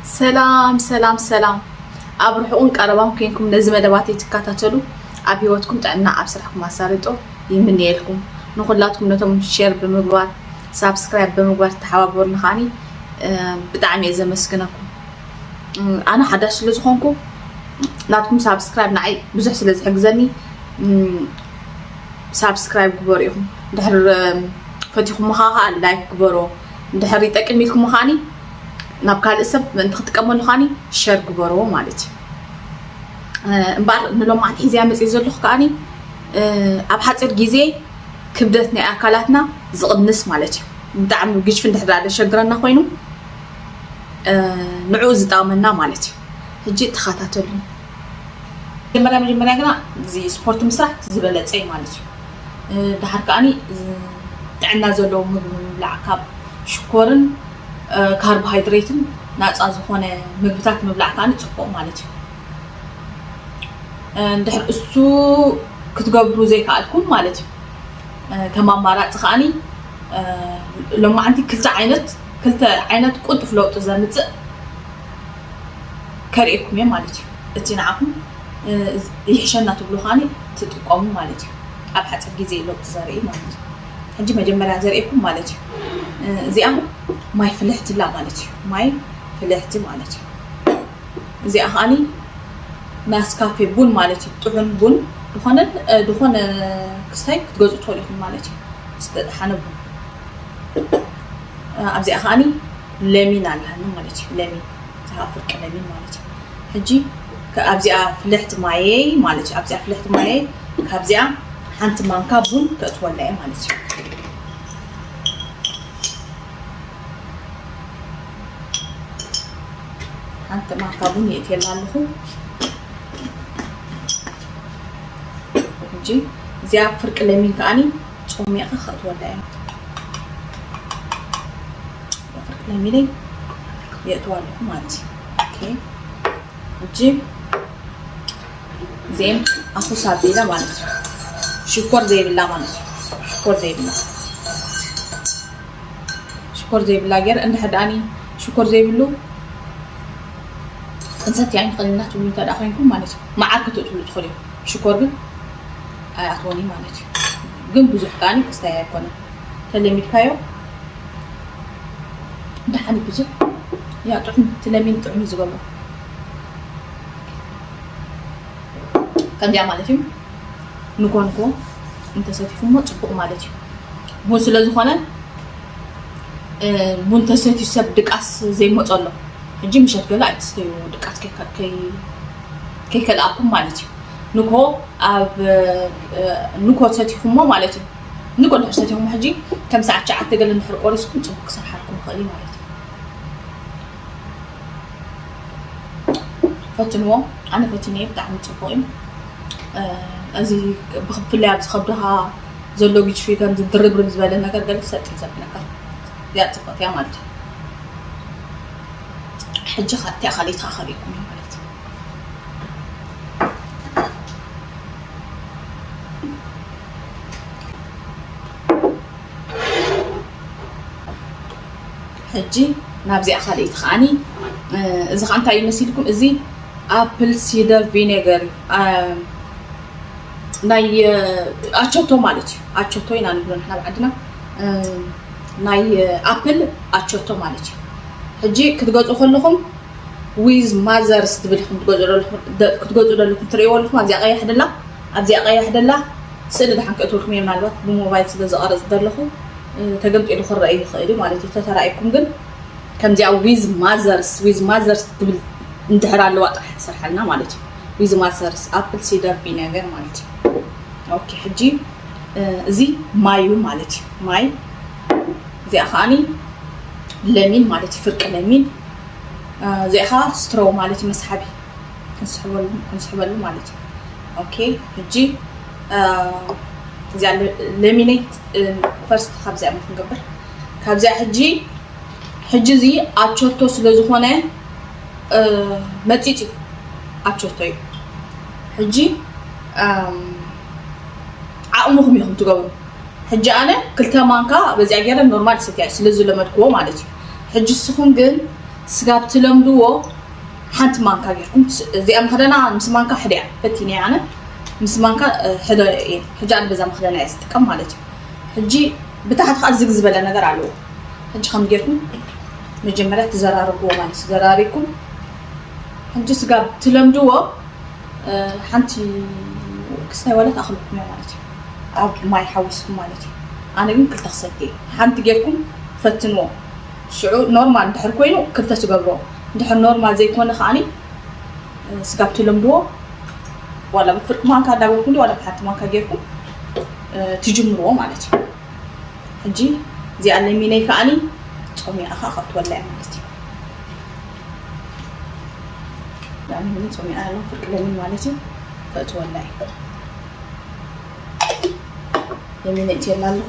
ሰላም ሰላም ሰላም፣ ኣብ ርሑቕን ቀረባን ኮይንኩም ነዚ መደባተይ ትከታተሉ፣ ኣብ ህይወትኩም ጥዕና፣ ኣብ ስራሕኩም ኣሳልጦ ይምነየልኩም። ንኹላትኩም ነቶም ሼር ብምግባር፣ ሳብስክራይብ ብምግባር ተሓባበሩኒ ከዓኒ ብጣዕሚ እየ ዘመስግነኩም። ኣነ ሓዳሽ ስለ ዝኾንኩ ናትኩም ሳብስክራይብ ንዓይ ብዙሕ ስለ ዝሕግዘኒ ሳብስክራይብ ግበሩ ኢኹም። ድሕር ፈቲኹም ከዓ ላይክ ግበሩ። ድሕር ይጠቅም ኢልኩም ከዓኒ ናብ ካልእ ሰብ ምእንቲ ክጥቀመሉ ከዓኒ ሸር ግበርዎ ማለት እዩ። እምበኣር ንሎማዓንቲ ሒዝያ መፅእ ዘለኹ ከዓኒ ኣብ ሓፂር ግዜ ክብደት ናይ ኣካላትና ዝቕንስ ማለት እዩ። ብጣዕሚ ግጅፊ እንድሕር ደኣ ዘሸግረና ኮይኑ ንዕኡ ዝጠቕመና ማለት እዩ። ሕጂ ተኸታተሉ። መጀመርያ መጀመርያ ግና እዚ ስፖርት ምስራሕ ዝበለፀ እዩ ማለት እዩ። ድሓር ከዓኒ ጥዕና ዘለዎ ምግቢ ምብላዕ፣ ካብ ሽኮርን ካርቦሃይድሬትን ናፃ ዝኾነ ምግብታት ምብላዕ ከዓኒ ፅቡቕ ማለት እዩ። እንድሕር እሱ ክትገብሩ ዘይከኣልኩም ማለት እዩ፣ ከም ኣማራፂ ከዓኒ ሎማዓንቲ ክልተ ዓይነት ክልተ ዓይነት ቁልጡፍ ለውጢ ዘምፅእ ከርእየኩም እየ ማለት እዩ። እቲ ንዓኹም ይሕሸና ትብሉ ከዓኒ ትጥቀሙ ማለት እዩ። ኣብ ሓፂር ግዜ ለውጢ ዘርኢ ማለት እዩ። ሕጂ መጀመርያ ዘርእየኩም ማለት እዩ። እዚኣ ማይ ፍልሕቲ ላ ማለት እዩ። ማይ ፍልሕቲ ማለት እዩ። እዚኣ ከዓኒ ናስካፌ ቡን ማለት እዩ። ጥዑም ቡን ዝኾነ ዝኾነ ክስታይ ክትገዝኡ ትኽእሉ ኢኹም ማለት እዩ። ዝተጠሓነ ቡን። ኣብዚኣ ከዓኒ ለሚን ኣለኒ ማለት እዩ። ለሚን፣ እታ ፍርቂ ለሚን ማለት እዩ። ሕጂ ኣብዚኣ ፍልሕቲ ማየይ ማለት እዩ። ኣብዚኣ ፍልሕቲ ማየይ ካብዚኣ ሓንቲ ማንካ ቡን ከእትወላ እየ ማለት እዩ። ሓንቲ ማንካ ቡን የእትየላ ኣለኹ። ሕጂ እዚኣ ፍርቂ ለሚን ከዓኒ ጾሚቕካ ከእትወላ እየ። ፍርቂ ለሚነይ የእትዋ ኣለኹ ማለት እዩ። ኦኬ፣ ሕጂ እዚኤን ኣኹስ ኣቢለ ማለት እዩ። ሽኮር ዘይብላ ማለት እዩ። ሽኮር ዘይብላ ሽኮር ዘይብላ ገይረ እንድሕር ደኣኒ ሽኮር ዘይብሉ ክንሰቲ ኣይንኽእል ኢና ትብሉ እንተ ደኣ ኮይንኩም ማለት እዩ፣ መዓር ክትእትውሉ ትኽእሉ እዮም። ሽኮር ግን ኣይኣትወኒ ማለት እዩ። ግን ብዙሕ ከኣኒ ክስታይ ኣይኮነን። ተለሚድካዮ ደሓን ብዙሕ ያ ጥዑም ትለሚን ጥዑም ዝገብሮ ከምዚኣ ማለት እዩ። ንኮንኮ እንተሰቲኹሞ ጽቡቕ ማለት እዩ። ቡን ስለ ዝኾነ ቡን ተሰትዩ ሰብ ድቃስ ዘይመጾ ኣሎ። ሕጂ ምሸት ገለ ኣይትስተዩ ድቃስ ከይከልኣኩም ማለት እዩ። ንኮ ኣብ ንኮ ሰቲኹሞ ማለት እዩ። ንኮ ድሕር ሰቲኹሞ ሕጂ ከም ሰዓት ሸዓተ ገለ እንድሕር ቆሪስኩም ጽቡቕ ክሰርሓልኩም ይኽእል እዩ ማለት እዩ። ፈትንዎ። ኣነ ፈቲነዮ ብጣዕሚ ጽቡቕ እዩ። እዚ ብፍላይ ኣብዚ ከብድኻ ዘሎ ግጅፊ ከምዚ ድርብርብ ዝበለ ነገር ገለ ሰጥ እዩ ዘብለካ። እዚኣ ጽብቕቲ እያ ማለት እዩ። ሕጂ እቲኣ ካልኣይቲ ከኣ ከርእየኩም እየ ማለት እዩ። ሕጂ ናብዚኣ ካልኣይቲ ከዓኒ እዚ ከዓ እንታይ ይመስልኩም? እዚ ኣፕል ሲደር ቪኔገር እዩ። ናይ ኣቸቶ ማለት እዩ። ኣቸቶ ኢና ንብሎ ንሕና ኣብ ዓድና ናይ ኣፕል ኣቸቶ ማለት እዩ። ሕጂ ክትገዝኡ ከለኹም ዊዝ ማዘርስ ትብል ኢኹም ክትገዝኡ ዘለኹም ትርእይዎ ኣለኹም። ኣብዚኣ ቀያሕ ደላ ኣብዚኣ ቀያሕ ደላ ስእሊ ደሓን ክእትወልኩም እየ። ምናልባት ብሞባይል ስለ ዝቐርጽ ዘለኹ ተገምጢሉ ክረአ ይኽእል እዩ ማለት እዩ። ተተራእይኩም ግን ከምዚኣ ዊዝ ማዘርስ ዊዝ ማዘርስ ትብል እንድሕር ኣለዋ ጥራሕ ትሰርሓልና ማለት እዩ። ዊዝ ማዘርስ ኣፕል ሲደር ቪነገር ማለት እዩ። ኦኬ፣ ሕጂ እዚ ማዩ ማለት እዩ። ማይ እዚኣ ከዓኒ ለሚን ማለት እዩ። ፍርቂ ለሚን እዚኣ ከዓ ስትሮ ማለት እዩ። መስሓቢ ክንስሕበሉ ማለት እዩ። ኦኬ፣ ሕጂ እዚኣ ለሚነይ ፈርስት ካብዚኣ ክንገብር ካብዚኣ ሕጂ ሕጂ እዚ ኣቸቶ ስለ ዝኾነ መፂፅ እዩ። ኣቸቶ እዩ። ሕጂ ዓቕምኹም ኢኹም ትገብሩ። ሕጂ ኣነ ክልተ ማንካ በዚኣ ገይረ ኖርማል ሰትያ ስለ ዝለመድክዎ ማለት እዩ። ሕጂ ንስኹም ግን ስጋብ ትለምድዎ ሓንቲ ማንካ ጌርኩም፣ እዚኣ መኽደና ምስ ማንካ ሕድያ ፈቲነ ኣነ፣ ምስ ማንካ ሕደ እየ። ሕጂ ኣነ በዛ መኽደና እየ ዝጥቀም ማለት እዩ። ሕጂ ብታሕቲ ከዓ ዝግ ዝበለ ነገር ኣለዎ። ሕጂ ከም ጌርኩም መጀመርያ ትዘራርብዎ ማለት እዩ። ዘራሪኩም ሕጂ ስጋብ ትለምድዎ ሓንቲ ክስታይ ዋላ ተኣኽለኩም እያ ማለት እዩ። ኣብ ማይ ሓዊስኩም ማለት እዩ። ኣነ ግን ክልተ ክሰቲ እየ። ሓንቲ ጌርኩም ፈትንዎ። ሽዑ ኖርማል እንድሕር ኮይኑ ክልተ ትገብሮ፣ እንድሕር ኖርማል ዘይኮነ ከዓኒ ስጋብ ትለምድዎ ዋላ ብፍርቂ ማንካ እንዳበልኩም ዋላ ብሓንቲ ማንካ ጌርኩም ትጅምርዎ ማለት እዩ። ሕጂ እዚኣ ለሚነይ ከዓኒ ጾሚኣ ከዓ ከእትወላ እያ ማለት እዩ። ለሚን ጾሚኣ ያለው ፍርቂ ለሚን ማለት እዩ። ከእትወላ እዩ። ለሚን እትየላ ኣለኹ።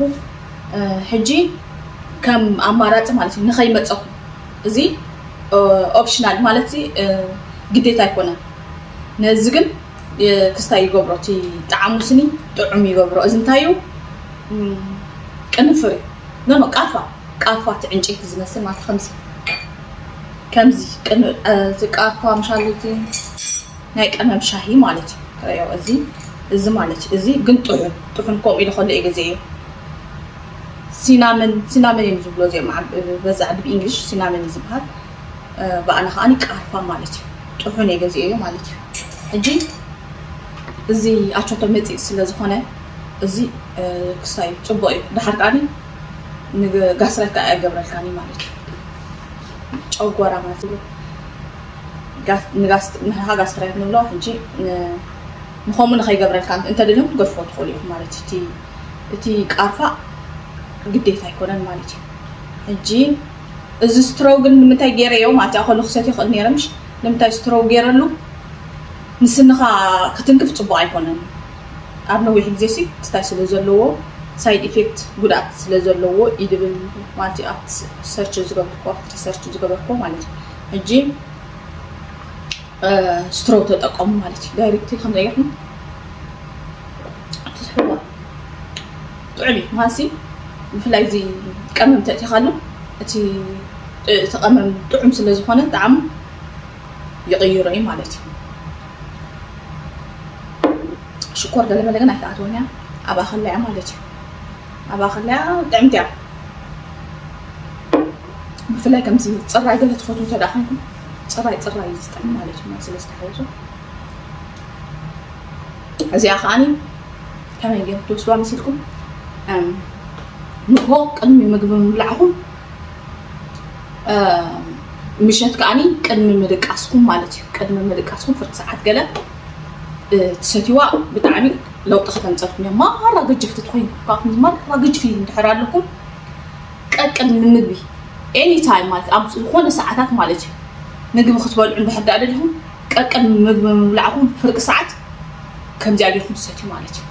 ሕጂ ከም ኣማራፂ ማለት እዩ ንኸይመፀኩም፣ እዚ ኦፕሽናል ማለት ግዴታ ኣይኮነን። ነዚ ግን ክስታይ ይገብሮ፣ እቲ ጣዕሙ ስኒ ጥዑም ይገብሮ። እዚ እንታይ እዩ? ቅንፍር እዩ። ኖ ኖ፣ ቃርፋ፣ ቃርፋ፣ እቲ ዕንጨይቲ ዝመስል ማለት ከምዚ፣ ከምዚ ቃርፋ ምሻሉ ናይ ቀመም ሻሂ ማለት እዩ። እዚ፣ እዚ ማለት እዩ። እዚ ግን ጥሑን ጥሑን ከምኡ ኢሉ ከሎ እዩ ግዜ እዩ። ሲናመን፣ ሲናመን እዮም ዝብሎ እዚኦም በዛ ዓዲ ብእንግሊሽ ሲናመን እዩ ዝበሃል። ብኣና ከዓኒ ቃርፋ ማለት እዩ። ጥሑን እየ ገዚኤዮ ማለት እዩ። ሕጂ እዚ ኣቾቶ መፂእ ስለ ዝኾነ እዚ ክሳይ ፅቡቅ እዩ። ድሓር ከዓኒ ንጋስትራይት ከዓ ኣይገብረልካኒ ማለት እዩ። ጨጓራ ማለት እዩ። ንጋስትራይት ንብሎ ሕጂ ንኸምኡ ንኸይገብረልካ እንተደልዮም ክትገድፎ ትኽእሉ ኢኹም ማለት እዩ። እቲ ቃርፋ ግዴታ ኣይኮነን ማለት እዩ። ሕጂ እዚ ስትሮ ግን ንምንታይ ገይረዮ ማለት እዩ? ከሉ ክሰት ይኽእል ነይረ ምሽ ንምንታይ ስትሮ ገይረሉ? ንስንኻ ክትንክፍ ፅቡቅ ኣይኮነን። ኣብ ነዊሕ ግዜ ሲ ክስታይ ስለ ዘለዎ ሳይድ ኢፌክት ጉድኣት ስለ ዘለዎ ኢድብል ማለት እዩ። ኣብቲ ሰርች ዝገብርኩ ኣብቲ ሪሰርች ዝገበርኩ ማለት እዩ። ሕጂ ስትሮ ተጠቀሙ ማለት እዩ። ዳይሬክት ከም ዘይገርኩም ትስሕዋ ጥዑም እዩ ማሲ ብፍላይ እዚ ቀመም ተእቲኻሉ እቲ እቲ ቀመም ጥዑም ስለ ዝኾነ ጣዕሙ ይቕይሮ እዩ ማለት እዩ። ሽኮር ገለመለ ግን ኣይተኣትወን እያ ኣብኣ ከላ እያ ማለት እዩ። ኣብኣ ከላ እያ ጥዕምቲ እያ። ብፍላይ ከምዚ ፅራይ ገለ ትፈትዉ እንተ ደኣ ኮይንኩም ፅራይ ፅራይ እዩ ዝጥዕም ማለት እዩ። ማይ ስለ ዝተሓወሶ እዚኣ ከዓኒ ከመይ ገይሩ ትወስዋ መሲልኩም ንግሆ ቅድሚ ምግቢ ምብላዕኹም ምሸት ከዓኒ ቅድሚ ምድቃስኩም ማለት እዩ። ቅድሚ ምድቃስኩም ፍርቂ ሰዓት ገለ ትሰትይዋ ብጣዕሚ ለውጢ ከተምፀልኩም እያ። ማራ ግጅፍቲ ትኮይኑ ካብኩም ማራ ግጅፊ እንድሕር ኣለኩም ቀቅድሚ ምግቢ ኤኒ ታይም ማለት ኣብ ዝኾነ ሰዓታት ማለት እዩ ምግቢ ክትበልዑ እንድሕር ደኣ ደሊኹም ቀቅድሚ ምግቢ ምብላዕኩም ፍርቂ ሰዓት ከምዚኣ ጌርኩም ትሰትዩ ማለት እዩ።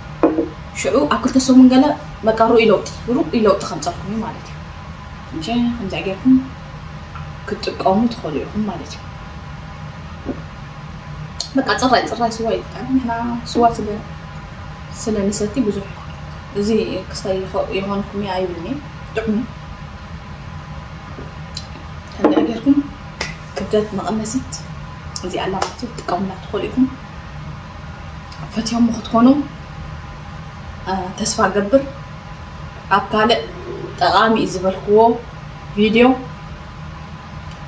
ሽዑ ኣብ ክልተ ሰሙን ገለ በቃ ርኡይ ለውጢ ርኡይ ለውጢ ከምፀልኩም እዩ ማለት እዩ። እንጂ ከምዚኣ ጌርኩም ክትጥቀሙ ትኽእሉ ኢኹም ማለት እዩ። በቃ ፅራይ ፅራይ ስዋ ይጥቀም ንሕና ስዋ ስለ ስለ ንሰቲ ብዙሕ እዚ ክስታይ ይኾንኩም እየ ኣይብልን እየ። ጥዑም እዩ። ከምዚኣ ጌርኩም ክብደት መቐነሲት እዚኣ ኣላ ማለት እዩ ትጥቀሙላ ትኽእሉ ኢኹም። ፈትዮም ክትኮኑ ተስፋ ገብር። ኣብ ካልእ ጠቓሚ እዩ ዝበልክዎ ቪድዮ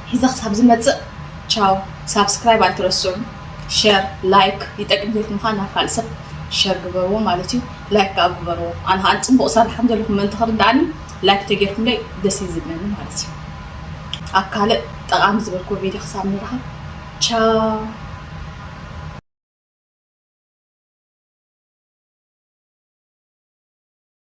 ሒዘ ክሳብ ዝመፅእ ቻው። ሳብስክራይብ ኣይትረስዑ። ሸር ላይክ ይጠቅም ዘይትምኻ ናብ ካልእ ሰብ ሸር ግበርዎ ማለት እዩ። ላይክ ከዓ ግበርዎ። ኣነ ከዓ ፅቡቅ ሰራሕ ከም ዘለኹም ምእንቲ ክርዳእኒ ላይክ ተጌርኩምለይ ደስ እዩ ዝብለኒ ማለት እዩ። ኣብ ካልእ ጠቃሚ ዝበልክዎ ቪድዮ ክሳብ ንራኸብ ቻው።